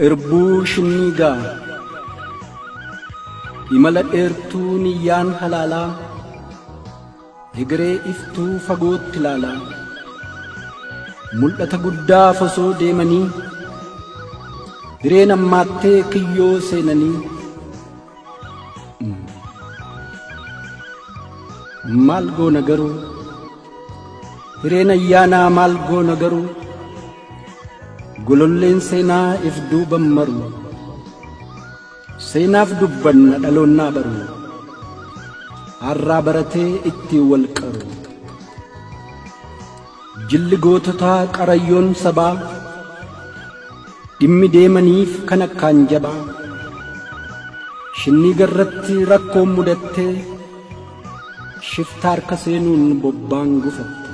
Irbuu Shinniigaa Imala dheertuu niyyaan halaalaa Hegeree iftuu fagootti ilaalaa Mul'ata guddaaf osoo deemanii Hireen hammaattee kiyyoo seenanii Maal goona garuu Hireen ayyaanaa maal goona garuu Gololleen seenaa if duuban maru Seenaaf dubbanna dhaloonnaa baru Har'aa baratee ittiin wal qaru Jilli goototaa qarayyoon sabaa Dhimmi deemaniif kan akkaan jabaa Shinniiga irratti rakkoon mudattee Shifta harka seenuun bobbaan gufatte.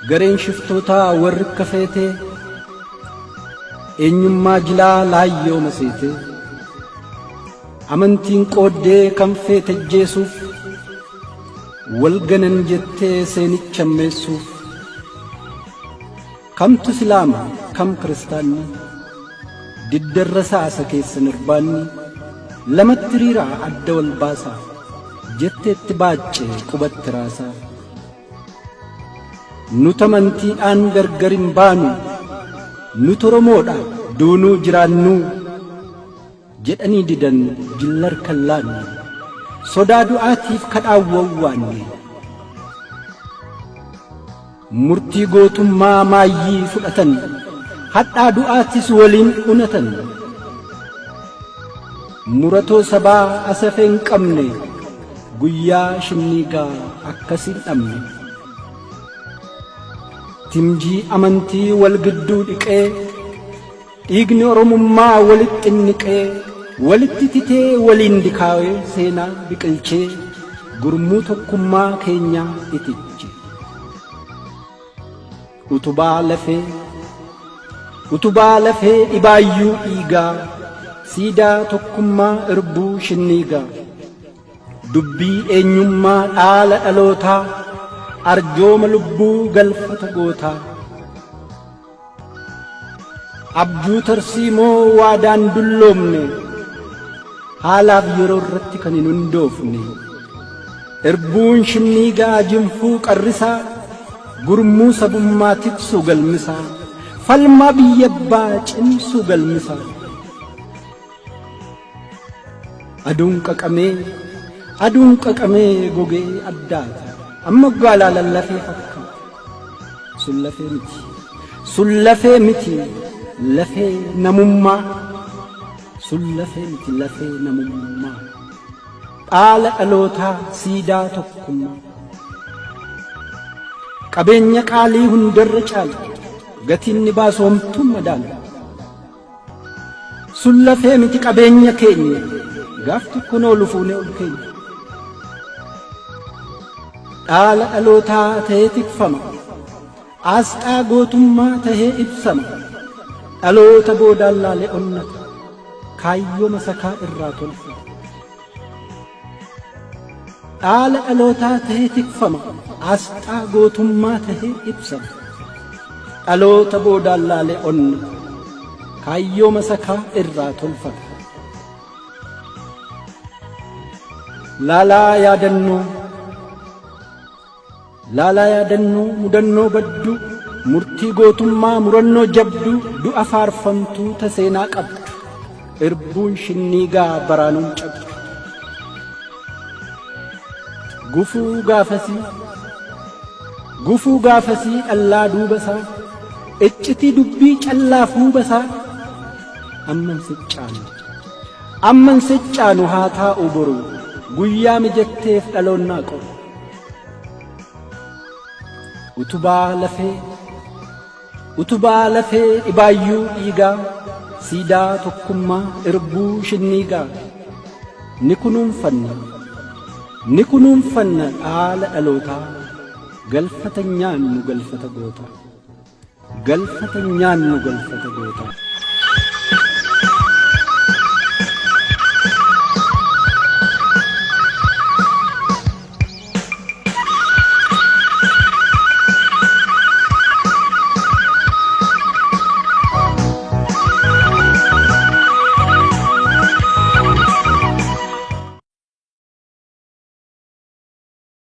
Gareen shiftootaa warri akka feetee eenyummaa jilaa laayyoo maseetee amantiin qooddee kan feete ajjeesuuf wal ganan jettee seenicha ammeessuuf kamtu islaama kam kiristaanni diddarra saasa keessan irbaanni lamatti hiriiraa adda wal baasaa jetteetti baacce qubatti raasaa. Nut amantiidhaan gargar hin baanu, nut Oromoodha duunuu jiraannuu jedhanii didan jillar kan laanne, sodaa du'aatiif kadhaan wawwaanne. Murtii gootummaa maayyii fudhatan, hadhaa du'aatis waliin unatan. Muratoo sabaa asafee hin qabne, guyyaa shinniigaa akkas hin dhabne. Timjii amantii wal gidduu dhiqee, dhiigni Oromummaa walitti xinniqee, walitti titee waliin dikaawee seenaa biqilchee, gurmuu tokkummaa keenyaa itiche. Utubaa lafee Utubaa lafee dhibaayyuu dhiigaa, siidaa tokkummaa irbuu shinniigaa. Dubbii eenyummaa dhaala dhalootaa, arjooma lubbuu galfata gootaa. Abjuu tarsiimoo waadaan dulloomne, haalaaf yeroo irratti kan hin hundoofne. Irbuun shinniigaa jinfuu qarrisaa, gurmuu sabummaa tiksu galmisaa, falmaa biyya abbaa cimsu galmisaa. Aduun qaqamee, aduun qaqamee gogee addaata. Amma oggaa laalan lafee fakkaata. Sun lafee miti. Sun lafee miti lafee namummaa. Sun lafee miti lafee namummaa. Dhaala dhalootaa siidaa tokkummaa. Qabeenya qaalii hundarra caala. Gatiin ni baasu homtuun madaala. Sun lafee miti qabeenya keenya. Gaaf tokko noolu fuunee ol keenya. Dhaala dhalootaa ta'ee tikfama. Asxaa gootummaa tahee ibsama. Dhaloota boodaan laalee onnata. Kaayyoo masakaa irraa tolfata. Dhaala dhalootaa tahee tikfama. Asxaa gootummaa tahee ibsama. Dhaloota boodaan laalee onnata. Kaayyoo masakaa irraa tolfata. Laalaa yaadannoo Laalaa yaadannoo mudannoo badduu murtii gootummaa murannoo jabduu du'a faarfamtuu ta seenaa qabdu irbuun shinniigaa baraanuun cabdu. Gufuu gaafasii Gufuu gaafasii dhallaa duuba isaa iccitii dubbii callaa fuuba isaa amman siccaanu amman siccaanu haa taa'u boru guyyaa mijatteef dhaloonnaa qoru. Utubaa lafee Utubaa lafee dhibaayyuu dhiigaa siidaa tokkummaa irbuu shinniigaa ni kunuunfanna ni kunuunfanna dhaala dhalootaa galfata nyaannu galfata gootaa galfata nyaannu galfata gootaa.